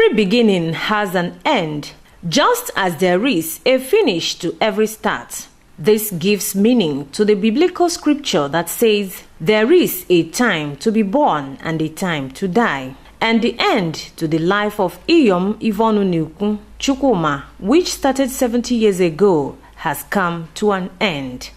Every beginning has an end, just as there is a finish to every start. This gives meaning to the biblical scripture that says, there is a time to be born and a time to die, and the end to the life of Iyom, iveonunekwu, chukwuma, which started 70 years ago, has come to an end.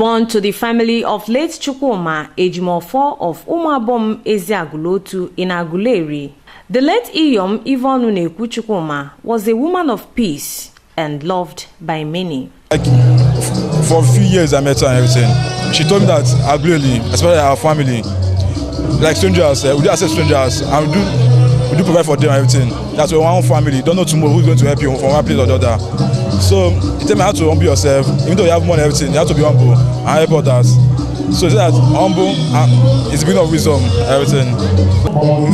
Born to the family of late Chukwuma Ejimofo of Umabom Eziagulotu in Aguleri, the late Iyom Iveonunekwu Chukwuma was a woman of peace and loved by many. For a few years I met her and everything. She told me that Aguleri, especially our family, like strangers, we do accept strangers and we do provide for them and everything. That's why one family, don't know tomorrow who's going to help you from one place or the other. So you tell me how to humble yourself, even though you have money and everything, you have to be humble and help others. So that humble is a bit of wisdom, everything.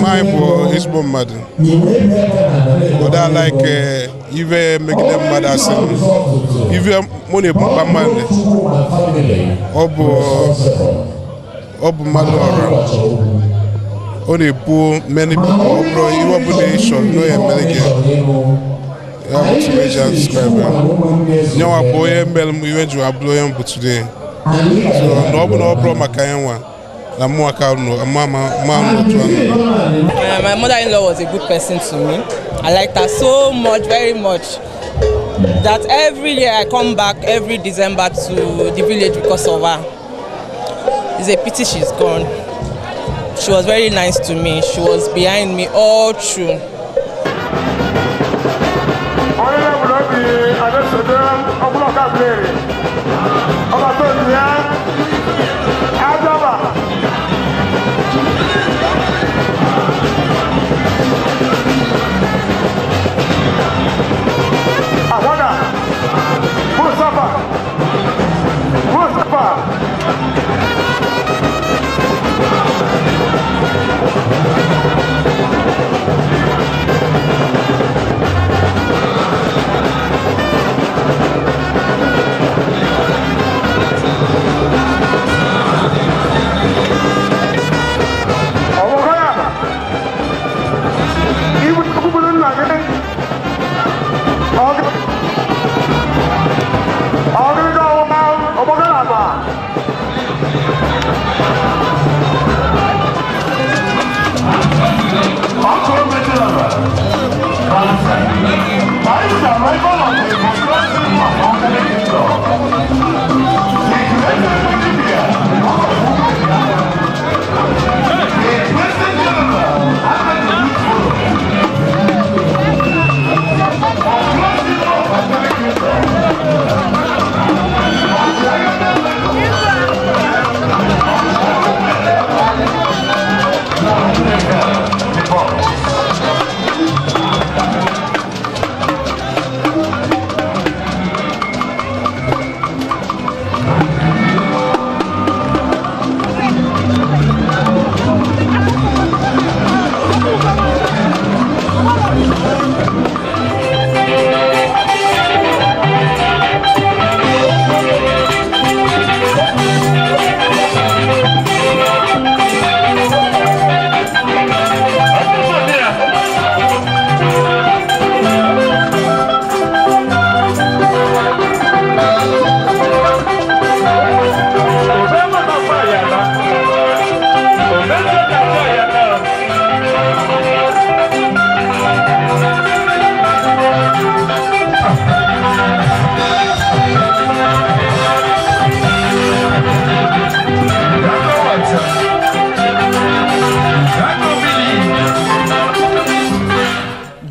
My boy is born mad. But I like even making them mad as even money pump man. Obu mad only poor many people, you are nation, no American. I want to major subscriber. Now I boy and we went to a blow but today. So no problem my mother-in-law was a good person to me. I liked her so much, very much, that every year I come back every December to the village because of her. It's a pity she's gone. She was very nice to me. She was behind me all through.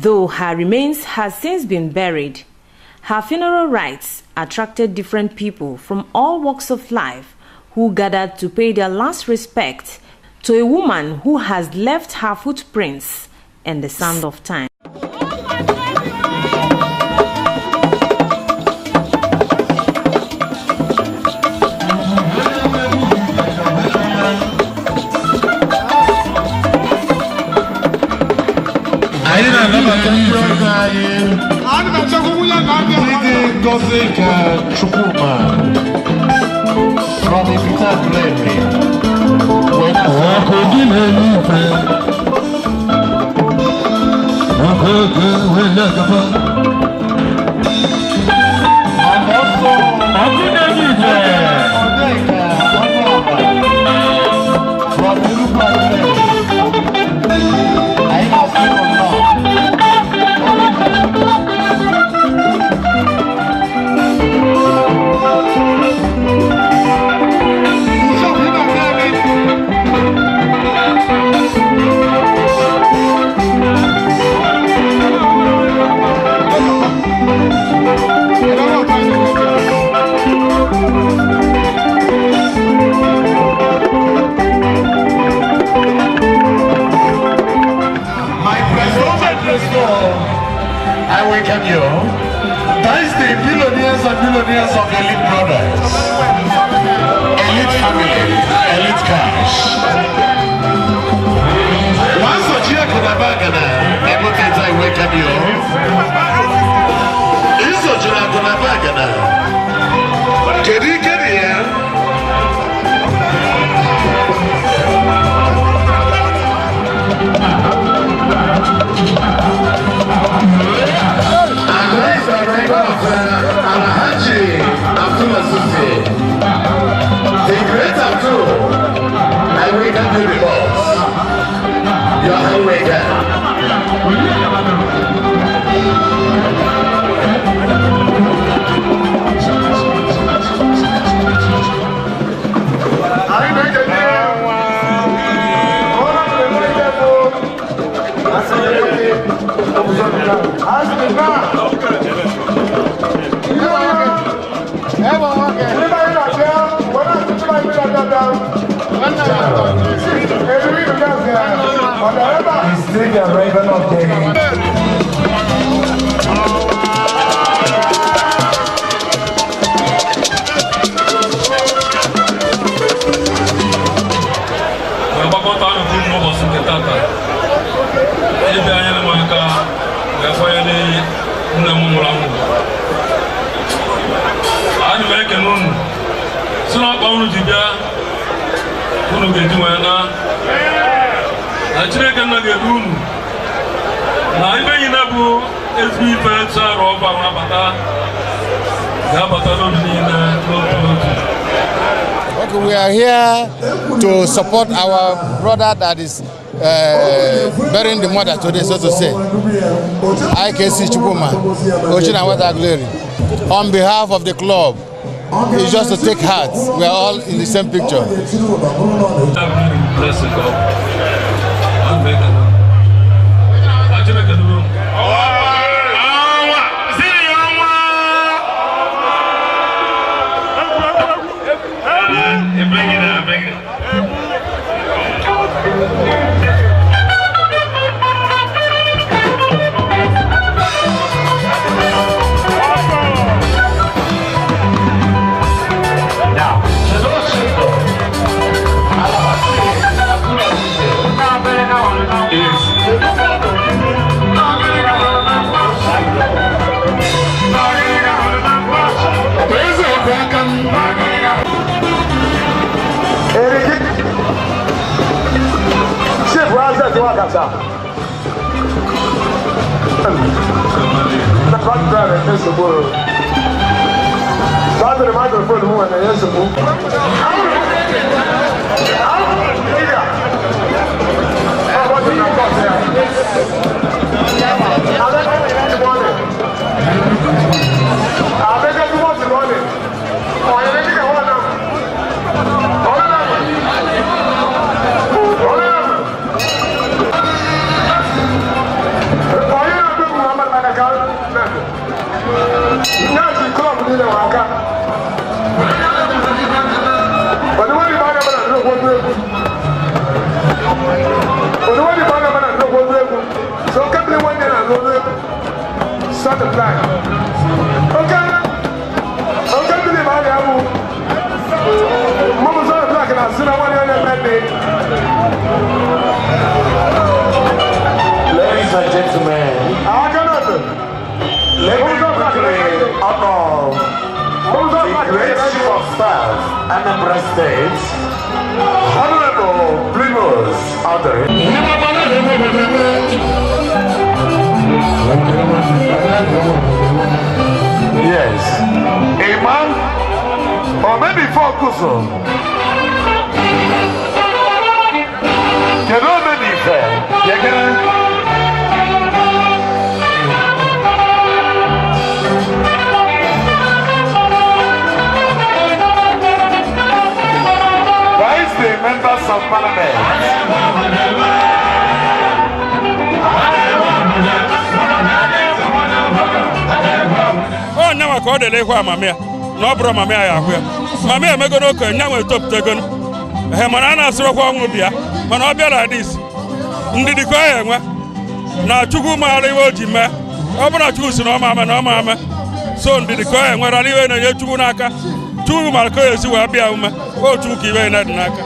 Though her remains has since been buried, her funeral rites attracted different people from all walks of life who gathered to pay their last respect to a woman who has left her footprints in the sand of time. Chukwuma from I welcome you. That is the billionaires and millionaires of Elite Brothers. Elite family, Elite cash. Once a year, I welcome you. Is a Get here. The great Abdul, I wake up to the boss. Your highway guy. Okay, we are here to support our brother that is burying the mother today, so to say. IKC chukwuma, Ocean Water Glory. On behalf of the club, it's just to take heart. We are all in the same picture. State, Honorable Plymouth Audrey. Yes. Imam, or maybe focus on. Can I be fair? Vice the members of parliament. Oh, now I call the lake where Mamma. No problem, Mamma. Mamma, I'm going to go now. Top taken. Hemanana Srokobia, Manobia like this. Ndidi kwa na chukwuma aliwo jime. Obona chusi no mama. So ndidi kwa ngwa aliwe na ye chukwu n'aka. Chukwu malko esi wa bia ume. O chukwu kiwe na n'aka.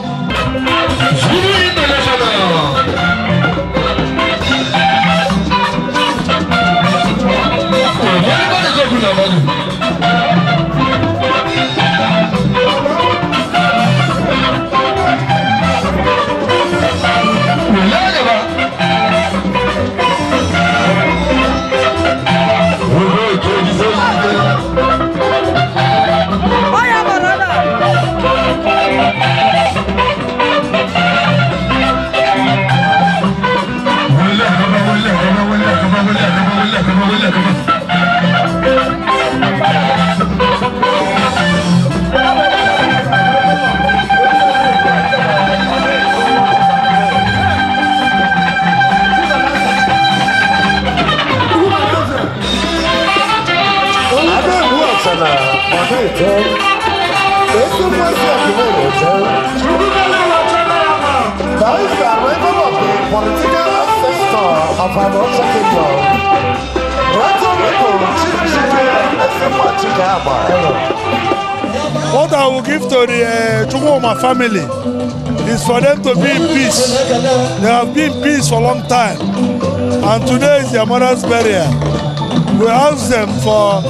What I will give to the Chukwuma family is for them to be in peace. They have been in peace for a long time, and today is their mother's burial. We ask them for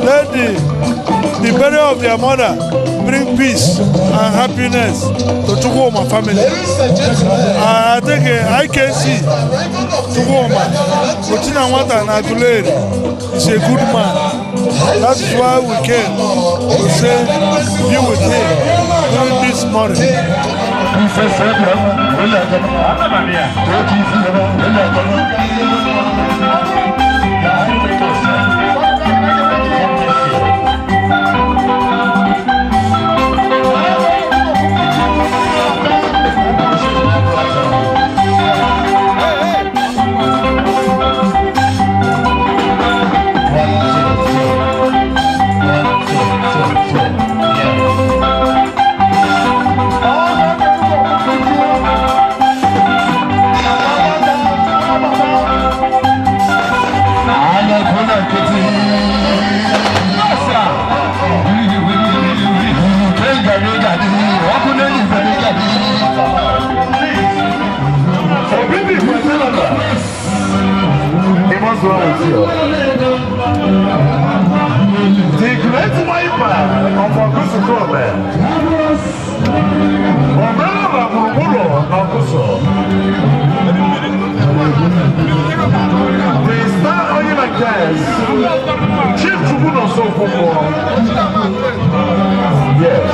let the burial of their mother bring peace and happiness to Chukwuma family. I think IKC Chukwuma, Uchinawata and Aguleri is a good man. That's why we came to say be with him during this morning. The great wiper of Augusto Coleman. Omela Murmuro Augusto. The star oil and gas. Chief Chukwuma Sokoko. Yes.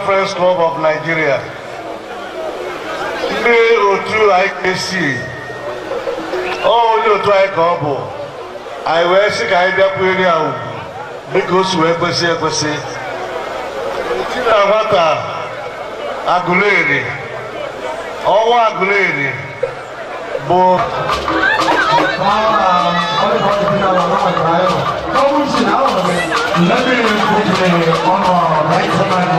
Friends Club of Nigeria. IKC. Oh, you try couple. I wear sick idea because we ever say. Aguleri. Oh, Aguleri. Let me quickly honor right tonight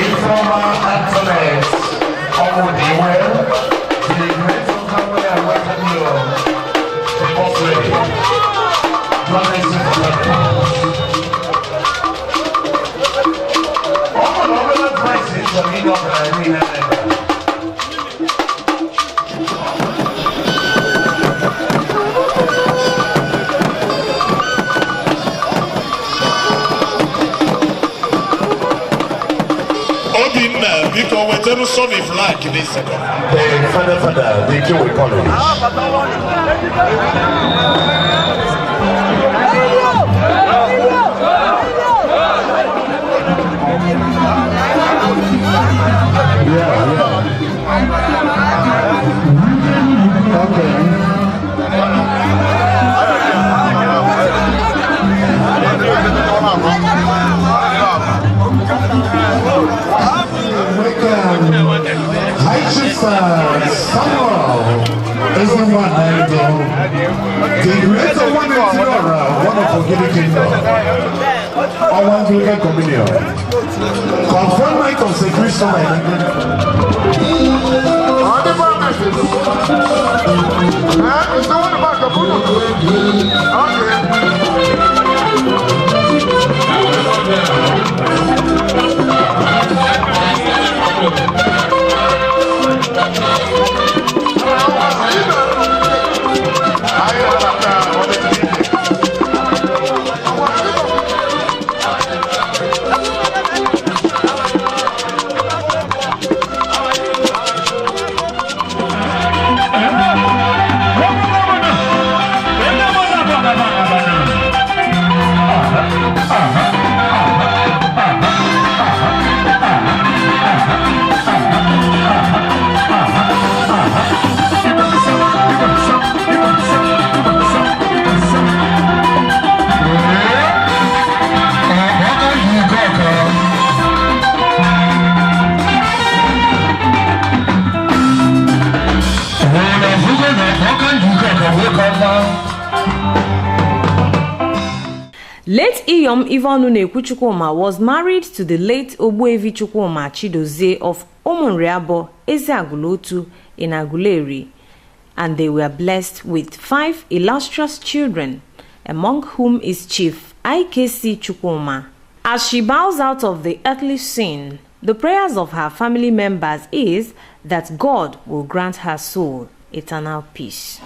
informer Antoinette Omodiwe, the great family and welcome you to both lady. Journalism for the prices for the Iyom. Because we're telling son if like in this second. Father, the king will call it. Samuel is the one named the greater one in Flora, one of Forgiving Kingdom. On one Anglican Communion. Confirm my consecration Late Iyom Iveonunekwu Chukwuma was married to the late Ogbuevi Chukwuma Chidozie of Omunriabo Ezeagulotu in Aguleri, and they were blessed with 5 illustrious children, among whom is Chief IKC Chukwuma. As she bows out of the earthly scene, the prayers of her family members is that God will grant her soul eternal peace.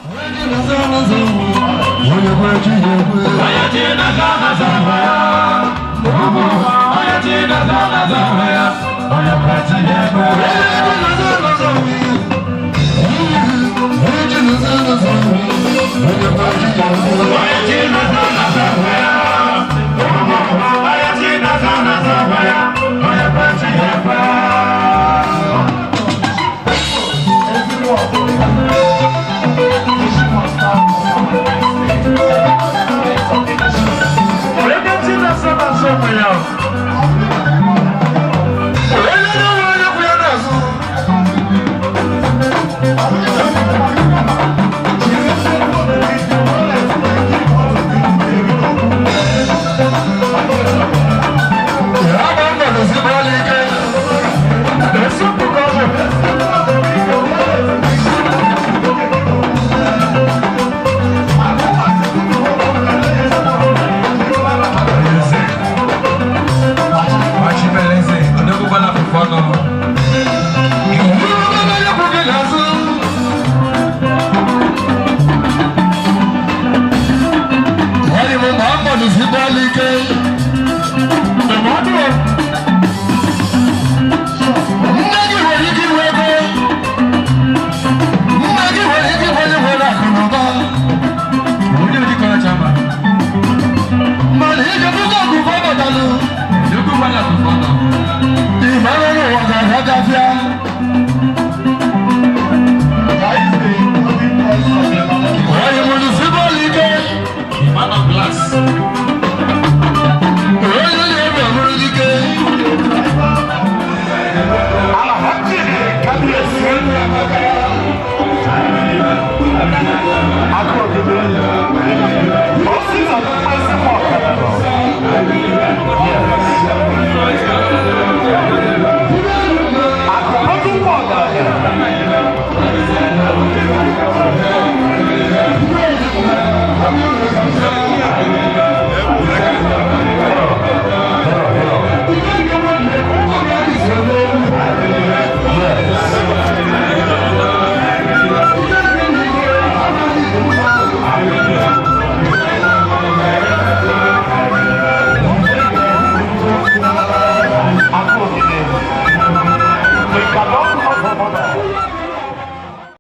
Acabou